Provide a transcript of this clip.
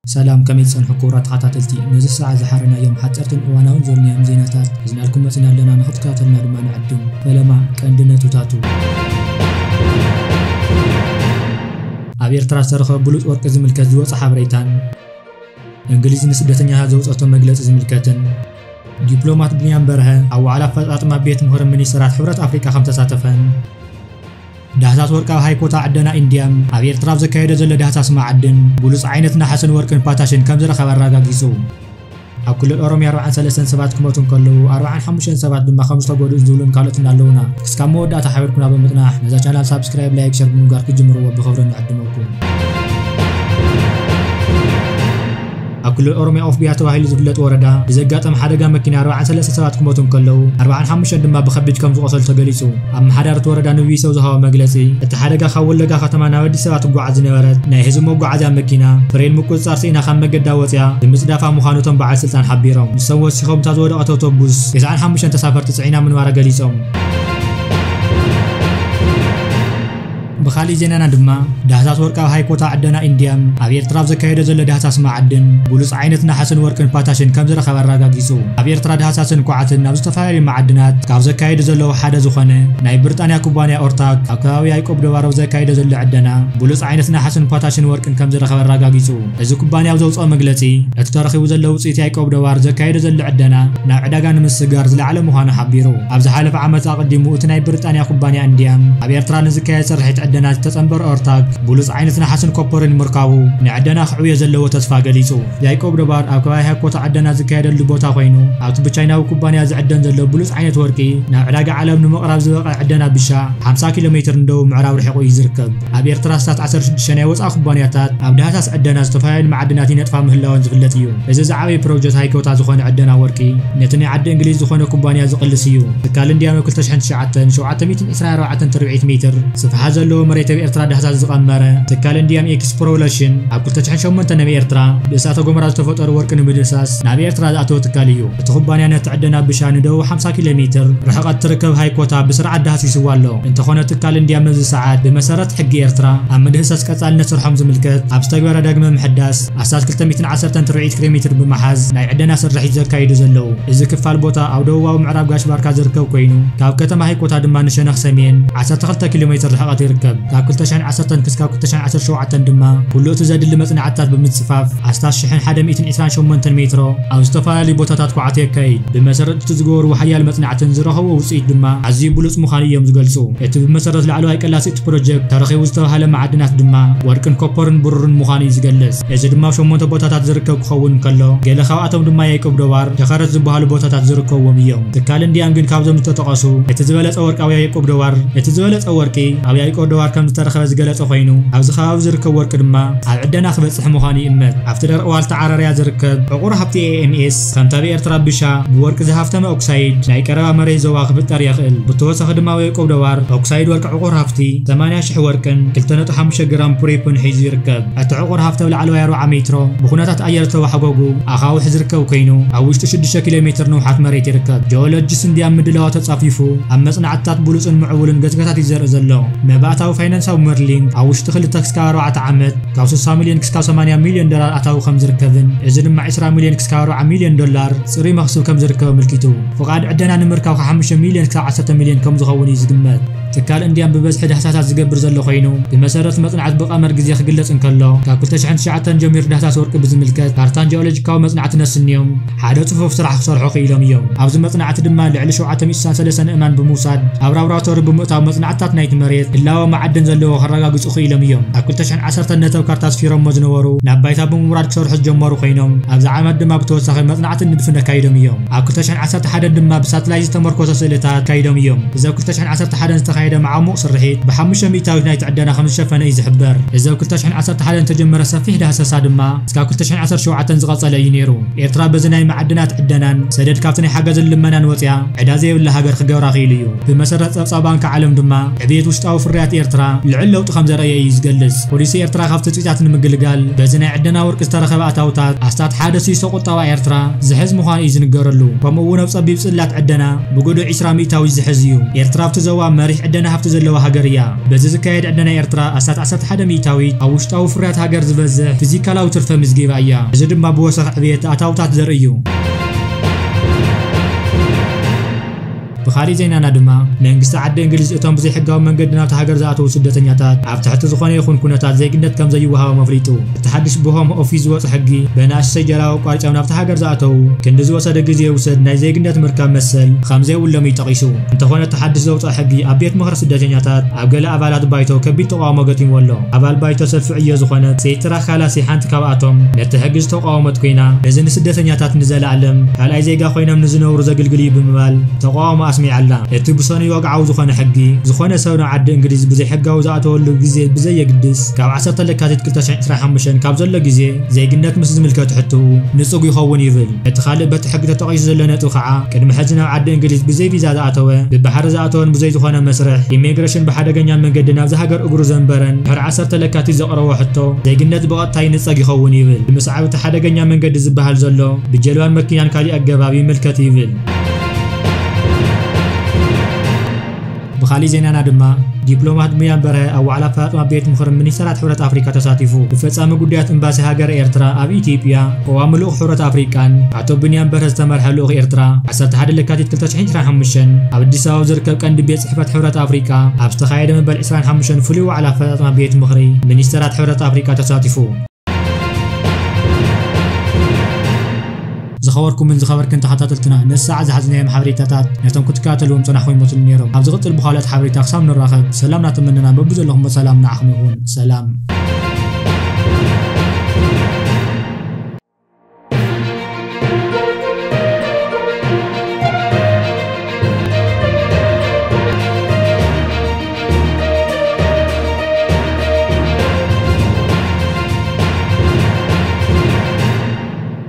ሰላም፣ ከመይ ትጸንሑ ክቡራት ተኸታተልቲ? ነዚ ሰዓት ዝሓረናዮም ሓጸርትን እዋናውን ዘልናዮም ዜናታት ሒዝናልኩም መጺና ኣለና። ንኽትከታተልና ድማ ንዕድም። ፈለማ ቀንዲ ነጥብታቱ። ኣብ ኤርትራ ዝተረኸበ ብሉጽ ወርቂ ዝምልከት ዝወጸ ሓበሬታን እንግሊዝ ንስደተኛታት ዘውጸቶ መግለጺ ዝምልከትን፣ ዲፕሎማት ብንያም በርሀ ኣብ ዋዕላ ኣፈጻጽማ ቤት ምኽሪ ሚኒስተራት ሕብረት ኣፍሪቃ ከም ተሳተፈን፣ ዳህሳስ ወርቂ ኣብ ሃይኮታ ዕደና ኢንድያም ኣብ ኤርትራ ኣብ ዘካየዶ ዘሎ ዳህሳስ መዓድን ብሉጽ ዓይነት ናሕስን ወርቅን ፓታሽን ከም ዝረኸበ ኣረጋጊጹ። ኣብ ክልል ኦሮምያ ኣርባዓን ሰለስተን ሰባት ክሞቱ እንከለዉ፣ ኣርባዓን ሓሙሽተን ሰባት ድማ ከም ዝተጎድኡ ዝብሉን ካልኦትን ኣለዉና። እስካብ መወዳእታ ሓቢርኩና ብምጽናሕ ነዛ ቻናል ሳብስክራይብ፣ ላይክ፣ ሸር ብምግባር ክትጅምርዎ ብኽብሪ ንዕድመኩም። ኣብ ክልል ኦሮምያ ኦፍቢያ ተባሂሉ ዝፍለጥ ወረዳ ብዘጋጠመ ሓደጋ መኪና ኣርባዓን ሰለስተ ሰባት ክሞቱ እንከለዉ፣ ኣርባዓን ሓሙሽተን ድማ ብኸቢድ ከም ዝቖሰሉ ተገሊጹ። ኣመሓዳሪ እቲ ወረዳ ንቢቢሲ ኣብ ዝሃቦ መግለጺ፣ እቲ ሓደጋ ካብ ወለጋ ከተማ ናብ ኣዲስ ኣበባ ትጓዓዝ ዝነበረት ናይ ህዝቢ መጓዓዝያ መኪና ፍሬን ምቁጽጻር ስኢና ካብ መገዳ ወጺኣ ብምጽዳፋ ምዃኑ እቶም በዓል ስልጣን ሓቢሮም። ንሶም ወሲኾም፣ እታ ዝወደቐት ኣውቶቡስ ተስዓን ሓሙሽተን ተሳፈርቲ ጽዒና ምንባራ ገሊጾም። ብኻሊእ ዜናና ድማ፣ ዳህሳስ ወርቂ ኣብ ሃይኮታ ዕደና ኢንድያም ኣብ ኤርትራ ኣብ ዘካየዶ ዘሎ ዳህሳስ መዓድን ብሉጽ ዓይነት ናሕስን ወርቅን ፓታሽን ከም ዝረኸበ ኣረጋጊጹ። ኣብ ኤርትራ ዳህሳስን ኳዕትን ኣብ ዝተፈላለዩ መዓድናት ካብ ዘካየዱ ዘለዉ ሓደ ዝኾነ ናይ ብሪጣንያ ኩባንያ ኦርታክ ኣብ ከባቢ ያዕቆብ ደባር ኣብ ዘካየዶ ዘሎ ዕደና ብሉጽ ዓይነት ናሕስን ፓታሽን ወርቅን ከም ዝረኸበ ኣረጋጊጹ። እዚ ኩባንያ ኣብ ዘውጽኦ መግለጺ፣ እቲ ተረኺቡ ዘሎ ውጽኢት ያዕቆብ ደባር ዘካየዶ ዘሎ ዕደና ናብ ዕዳጋ ንምስግጋር ዝለዓለ ምዃኑ ሓቢሩ። ኣብ ዝሓለፈ ዓመት ኣቐዲሙ እቲ ናይ ብሪጣንያ ኩባንያ እንድያም ኣብ ኤርትራ ንዝካየድ ስርሒት ዕደና ዝተጸንበረ ኦርታክ ብሉጽ ዓይነት ነሓስን ኮፐርን ምርካቡ ንዕደና ክዕብዮ ዘለዎ ተስፋ ገሊጹ። ያዕቆብ ደባር ኣብ ከባቢ ሃይኮታ ዕደና ዝካየደሉ ቦታ ኮይኑ፣ ኣብቲ ብቻይናዊ ኩባንያ ዝዕደን ዘሎ ብሉጽ ዓይነት ወርቂ ናብ ዕዳጋ ዓለም ንምቕራብ ዝበቕዐ ዕደና ብሻ ሓምሳ ኪሎ ሜትር ንደቡብ ምዕራብ ርሒቑ እዩ ዝርከብ። ኣብ ኤርትራ ስታት ዓሰርተ ሽዱሽተ ናይ ወጻኢ ኩባንያታት ኣብ ዳህሳስ ዕደና ዝተፈላለዩ መዓድናት ይነጥፋ ምህላወን ዝፍለጥ እዩ። እዚ ዝዓበየ ፕሮጀክት ሃይኮታ ዝኾነ ዕደና ወርቂ ነቲ ናይ ዓዲ እንግሊዝ ዝኾነ ኩባንያ ዝቕልስ እዩ። ትካል እንድያም ኣብ ክልተ ሽሕን ትሽዓተን ሸውዓተ ሚእትን ዕስራን ኣርባዕተን ትርብዒት ሜትር ስፍሓት ዘለዎ መሬት ኣብ ኤርትራ ዳህሳስ ዝቐመረ ትካል እንድያም ኤክስፕሎሬሽን፣ ኣብ ክልተ ሽሕን ሸሞንተን ኣብ ኤርትራ ብእሳተ ጎመራ ዝተፈጠሩ ወርቂ ንምድህሳስ ናብ ኤርትራ ዝኣተወ ትካል እዩ። እቲ ኩባንያ ነቲ ዕደና ብሻ ንደቡብ ሓምሳ ኪሎ ሜትር ርሕቐት ትርከብ ሃይኮታ ብስርዓት ዳህሲስዋ ኣሎ። እንተኾነ ትካል እንድያም ኣብዚ ሰዓት ብመሰረት ሕጊ ኤርትራ ኣብ ምድህሳስ ቀጻልነት ስርሖም ዝምልከት ኣብ ዝተግበረ ዳግመ ምሕዳስ ኣስታት ክልተ ሚእትን ዓሰርተን ትርብዒት ኪሎ ሜትር ብምሓዝ ናይ ዕደና ስርሒት ዘካይዱ ዘለዉ። እዚ ክፋል ቦታ ኣብ ደቡባዊ ምዕራብ ጋሽ ባርካ ዝርከብ ኮይኑ፣ ካብ ከተማ ሃይኮታ ድማ ንሸነኽ ሰሜን ዓሰርተ ክልተ ኪሎ ሜትር ርሕቐት ይርከብ። ካብ ክልተ ሽሕን ዓሰርተን ክስካብ ክልተ ሽሕን ዓሰርተ ሸውዓተን ድማ ኩሉ እቲ ዘድሊ መጽናዕትታት ብምጽፋፍ ኣስታት ሽሕን ሓደ ሚእትን ዕስራን ሸሞንተን ሜትሮ ኣብ ዝተፈላለዩ ቦታታት ኳዕቲ የካይድ። ብመሰረት እቲ ዝገበርዎ ሓያል መጽናዕትን ዝረኸብዎ ውጽኢት ድማ ኣዝዩ ብሉጽ ምዃኑ እዮም ዝገልጹ። እቲ ብመሰረት ላዕለዋይ ቀላሲ እቲ ፕሮጀክት ተረኺቡ ዝተባህለ መዓድናት ድማ ወርቅን ኮፐርን ብሩርን ምዃኑ እዩ ዝገልጽ። እዚ ድማ ኣብ ሸሞንተ ቦታታት ዝርከብ ክኸውን እንከሎ፣ ገለ ካብኣቶም ድማ ያዕቆብ ደባር፣ ሸኸረት ዝበሃሉ ቦታታት ዝርከብዎም እዮም። ትካል እንድያም ግን ካብዞም ዝተጠቐሱ እቲ ዝበለጸ ወርቂ ኣብ ያዕቆብ ደባር፣ እቲ ዝበለጸ ወርቂ ኣብ ያዕቆብ ደባር ከም ዝተረኸበ ዝገለጸ ኮይኑ፣ ኣብዚ ከባቢ ዝርከብ ወርቂ ድማ ኣብ ዕደና ክበጽሕ ምዃኑ ይእመት። ኣብቲ ደረቕ ዋልታ ዓረርያ ዝርከብ ዕቑር ሃብቲ ኤ ኤም ኤስ፣ ከምቲ ኣብ ኤርትራ ብሻ ብወርቂ ዝሃፍተመ ኦክሳይድ ናይ ቀረባ መሬት ዞባ ክፍጠር የኽእል። ብተወሳኺ ድማ ኣብ ያዕቆብ ደባር ኦክሳይድ ወርቂ ዕቑር ሃፍቲ ሰማንያ ሽሕ ወርቅን ክልተ ነጥቢ ሓሙሽተ ግራም ፕሪፕን ሒዙ ይርከብ። እቲ ዕቑር ሃፍቲ ኣብ ላዕለዋይ ኣርብዓ ሜትሮ ብኩነታት ኣየር ዝተዋሕጎጉ ኣኻውሕ ዝርከብ ኮይኑ፣ ኣብ ውሽጢ ሽዱሽተ ኪሎ ሜትር ንውሓት መሬት ይርከብ። ጂኦሎጂስት እንድያም ምድላዋ ተጻፊፉ ኣብ መጽናዕትታት ብሉጽን ምዕቡልን ገጽጋታት እዩ ዘርኢ ዘሎ። መባእታዊ ፋይናንሳዊ ሞደሊንግ ኣብ ውሽጢ ክልተ ክስካብ ኣርባዕተ ዓመት ካብ ስሳ ሚልዮን ክስካብ ሰማንያ ሚልዮን ዶላር ኣታዊ ከም ዝርከብን፣ እዚ ድማ ዕስራ ሚልዮን ክስካብ ኣርብዓ ሚልዮን ዶላር ጽሩይ መኽስብ ከም ዝርከብ ኣመልኪቱ። ፍቓድ ዕደና ንምርካብ ካብ ሓሙሽተ ሚልዮን ክሳብ ዓሰርተ ሚልዮን ከም ዝኸውን እዩ ዝግመት። ትካል እንድያም ብበዝሒ ዳህሳሳት ዝገብር ዘሎ ኮይኑ፣ ብመሰረት መጽናዕቲ ብቐመር ግዜ ክግለጽ እንከሎ፣ ካብ ክልተ ሽሕን ትሽዓተን ጀሚሩ ዳህሳስ ወርቂ ብዝምልከት ካርታን ጂኦሎጂካዊ መጽናዕትን ኣስንዮም ሓደ ጽፉፍ ስራሕ ክሰርሑ ክኢሎም እዮም። ኣብዚ መጽናዕቲ ድማ ልዕሊ ሸውዓተ ሚእቲ ስሳን ሰለስተን ኣእማን ብምውሳድ ኣብ ላቦራቶሪ ብምእታው መጽናዕትታት ናይቲ መሬት ህላወ መዓድን ዘለዎ ከረጋግጹ ክኢሎም እዮም። ኣብ ክልተ ሽሕን ዓሰርተን ነቲ ኣብ ካርታ ኣስፊሮሞ ዝነበሩ ናብ ባይታ ብምውራድ ክሰርሑ ዝጀመሩ ኮይኖም፣ ኣብዚ ዓመት ድማ ብተወሳኺ መጽናዕትን ንድፍን ኣካይዶም እዮም። ኣብ ክልተ ሽሕን ዓሰርተ ሓደን ድማ ብሳትላይት ዝተመርኮሰ ስእልታት ኣካይዶም እዮም። እዚ ኣብ ክልተ ሽሕን ዓሰርተ ሓደን ዝተኻየደ መዓሙቕ ስርሒት ብሓሙሽተ ሚእታዊት ናይቲ ዕደና ከም ዝሸፈነ እዩ ዝሕበር። እዚ ኣብ ክልተ ሽሕን ዓሰርተ ሓደን ዝተጀመረ ሰፊሕ ዳህሰሳ ድማ እስካብ ክልተ ሽሕን ዓሰርተ ሸውዓተን ዝቐጸለ እዩ ነይሩ። ኤርትራ በዚ ናይ መዓድናት ዕደናን ሰደድ ካብቲ ናይ ሓገዝን ልመናን ወጽያ ዕዳ ዘየብላ ሃገር ክገብራ ክኢሉ እዩ። ብመሰረት ጸብጻብ ባንኪ ዓለም ድማ ዕብየት ውሽጣዊ ፍርያት ኤርትራ ኤርትራ ልዑል ለውጢ ከም ዘርእየ እዩ ዝገልጽ። ፖሊሲ ኤርትራ ካብ ትጽቢታት ንምግልጋል በዚ ናይ ዕደና ወርቂ ዝተረኸበ ኣታውታት ኣስታት ሓደ ሲሶ ቁጠባ ኤርትራ ዝሕዝ ምዃኑ እዩ ዝንገረሉ። ከምኡ እውን ኣብ ጸቢብ ጽላት ዕደና ብግዱእ ዒስራ ሚእታዊት ዝሕዝ እዩ። ኤርትራ ኣብቲ ዞባ መሪሕ ዕደና ሃብቲ ዘለዋ ሃገር እያ። በዚ ዝካየድ ዕደና ኤርትራ ኣስታት ዓሰርተ ሓደ ሚእታዊት ኣብ ውሽጣዊ ፍርያት ሃገር ዝበዝሕ ፊዚካላዊ ትርፈ ምዝጊባ እያ። እዚ ድማ ብወሰኽ ዕብየት ኣታውታት ዘርኢ እዩ። ብኻሊእ ዜናና ድማ መንግስቲ ዓዲ እንግሊዝ እቶም ብዘይሕጋዊ መንገዲ ናብቲ ሃገር ዝኣተዉ ስደተኛታት ኣብ ትሕቲ ዝኾነ ይኹን ኩነታት ዜግነት ከም ዘይወሃቦም ኣፍሊጡ። እቲ ሓድሽ ብሆም ኦፊስ ዝወፀ ሕጊ በናእሽተይ ጀላቡ ኣቋሪጾም ናብቲ ሃገር ዝኣተዉ ክንዲ ዝወሰደ ግዜ ይውሰድ ናይ ዜግነት ምርካብ መሰል ከም ዘይብሎም እዩ ጠቒሱ። እንተኾነ እቲ ሓድሽ ዘውፅኦ ሕጊ ኣብ ቤት ምኽሪ ስደተኛታት ኣብ ገለ ኣባላት ባይቶ ከቢድ ተቃውሞ ገጢምዎ ኣሎ። ኣባል ባይቶ ሰልፊ ዕዮ ዝኾነት ሴትራ ካላሲ ሓንቲ ካብኣቶም ነቲ ሕጊ ዝተቃወመት ኮይና፣ እዚ ንስደተኛታት ንዘለኣለም ካልኣይ ዜጋ ኮይኖም ንዝነብሩ ዘግልግል እዩ ብምባል ተቃውሞ ኣስሚዓ ኣላ። እቲ ብሰኑይ ወግዓዊ ዝኾነ ሕጊ፣ ዝኾነ ሰብ ናብ ዓዲ እንግሊዝ ብዘይሕጋዊ ዝኣተወሉ ግዜ ብዘየግድስ፣ ካብ ዓሰርተ ለካቲት ክልተ ሺሕ ዕስራን ሓሙሽተን ካብ ዘሎ ግዜ ዜግነት ምስ ዝምልከት ሕቶኡ ንጹግ ይኸውን ይብል። እቲ ካልእ በቲ ሕጊ ተጠቒሱ ዘሎ ነጥቢ ከዓ፣ ቅድሚ ሕጂ ናብ ዓዲ እንግሊዝ ብዘይ ቪዛ ዝኣተወ፣ ብባሕሪ ዝኣተወን ብዘይ ዝኾነ መስርሕ ኢሚግሬሽን ብሓደገኛ መንገዲ ናብዚ ሃገር እግሩ ዘንበረን ድሕሪ ዓሰርተ ለካቲት ዘቕረቦ ሕቶ ዜግነት ብቐጥታ ይንጸግ ይኸውን ይብል። ብምስዓብ እቲ ሓደገኛ መንገዲ ዝበሃል ዘሎ ብጀልባን መኪናን ካሊእ ኣገባብ ይምልከት ይብል። ብኻሊእ ዜናና ድማ ዲፕሎማት ብንያም በርሀ ኣብ ዋዕላ ኣፈፃፅማ ቤት ምኽሪ ሚኒስተራት ሕብረት ኣፍሪካ ተሳቲፉ። ብፈፃሚ ጉዳያት ኤምባሲ ሃገረ ኤርትራ ኣብ ኢትዮጵያ ቀዋሚ ልኡኽ ሕብረት ኣፍሪቃን ኣቶ ብንያም በርሀ ዝተመርሐ ልኡኽ ኤርትራ ዓሰርተ ሓደ ለካቲት ክልተ ሺሕ ዕስራን ሓሙሽተን ኣብ ኣዲስ ኣበባ ዝርከብ ቀንዲ ቤት ጽሕፈት ሕብረት ኣፍሪቃ ኣብ ዝተኻየደ መበል ዕስራን ሓሙሽተን ፍሉይ ዋዕላ ኣፈፃፅማ ቤት ምኽሪ ሚኒስተራት ሕብረት ኣፍሪቃ ተሳቲፉ። ዝኸበርኩምን ዝኸበርክን ተኸታተልትና፣ ነዚ ሰዓት ዝሓዝናዮም ሓበሬታታት ነቶም ክትከታተልዎም ጸናሕኩም ይመስሉ ነይሮም። ኣብ ዝቕጽል ብኻልኦት ሓበሬታ ክሳብ ንራኸብ፣ ሰላም እናተመነና በብዘለኹም ሰላም ንዓኹም ይኹን። ሰላም።